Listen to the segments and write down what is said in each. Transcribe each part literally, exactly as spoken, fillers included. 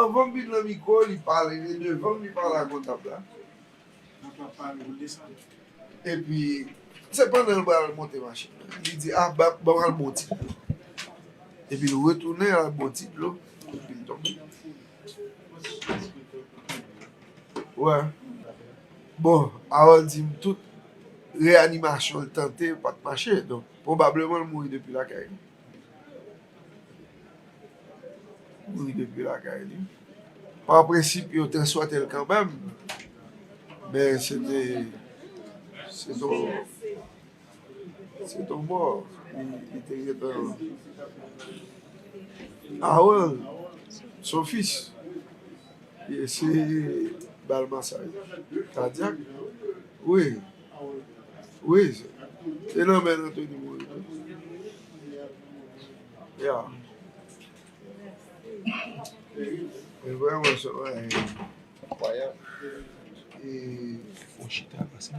Anvan m vin nan mikwo, li pale, e devan m, li pale ak kontab la. Epi, se pandan l pral monte machin nan, li di, "Ah, ba, ban m al bon ti dlo." Epi l retounen al bon ti dlo, epi l tonbe. Wè. Bon, Harold di m tout reyanimasyon l tante pa t mache. Donk, pwobableman l mouri depi lakay li. Mouri depi lakay li. Pa prensip, yo transpòte l kanmenm. Men se te, se te, se te yon mò. Li, li te gentan. Harold, son fis. Li se bal masaj kadyak. Wi. Wi, se, se nan men Anthony mouri tou. Ya. E vrèman, se, e, enkwayab. E, bon, chita, pase.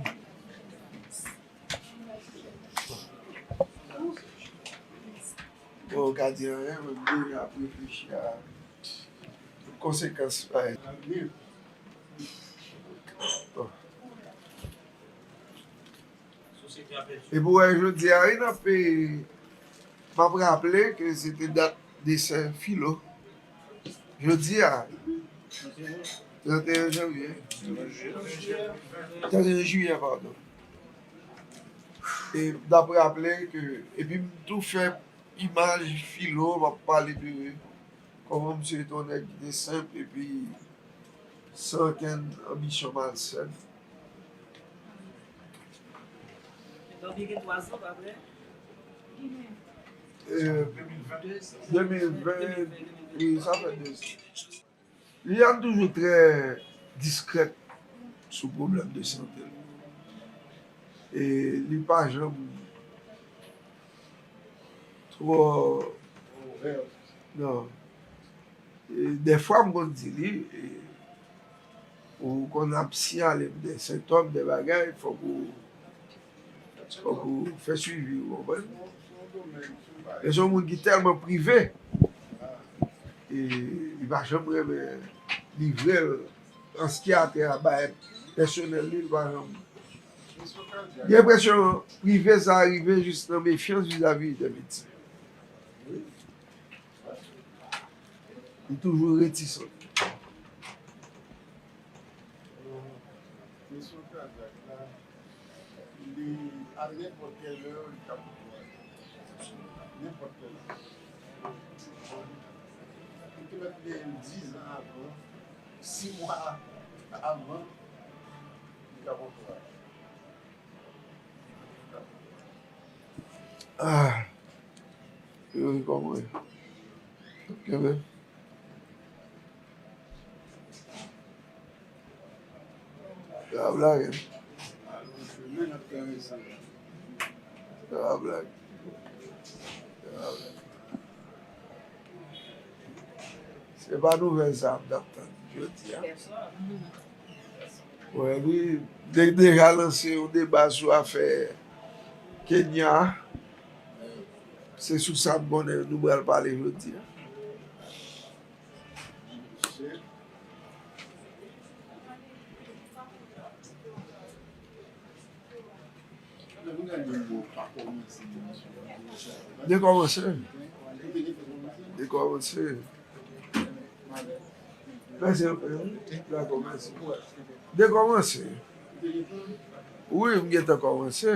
Bon, ou ka di anyen, men m deja ap reflechi a tout konsekans bagay. Bon. E pou wè jodi a, wi, n ap, e, m ap raple ke se te dat desè Filo. Jodi a, trannteyen janvye, trannteyen jiyè, padon. E n ap raple ke, epi m tou fè imaj Filo, m ap pale de kòman misye te yon nèg ki te senp epi san okenn anbisyon malsèn. Donk, li gen twa zan, pa vre? Euh, de mil ven, wi, sa fè de zan. Liliane toujou trè diskrèt sou pwoblèm de sante l. E li pa janm twò, non. E dèfwa m konn di li, e, ou konn ap siyale m de sentòm, de bagay, fòk ou, fòk ou fè swivi, ou konprann? Men se yon moun ki tèlman prive, e li pa janm renmen livre l, an s ki atè a, bagay pèsonèl li, li pa janm. Gen enpresyon prive sa rive jis nan mefyans vizavi de medsen. Li toujou retisan. Mesye Kazak la, li, a nenpòt kèl lè, li ka pran kouway. Nenpòt kèl lè. Li te mèt genyen diz an avan, sis mwa avan, li ka pran kouway. Ah. Yo, kòman? Kenbe. Yo ap lage. Yo ap lage. Yo ap lage. Se pa nouvèl sa a m t ap tann jodi a. Wè, li de-, deja lanse yon deba sou afè Kenya. Se sou sa m konnen nou pral pale jodi a. Dekòmanse. Dekòmanse. Mèsi anpil. Dekòmanse. Dekòmanse. Wi, m gentan kòmanse.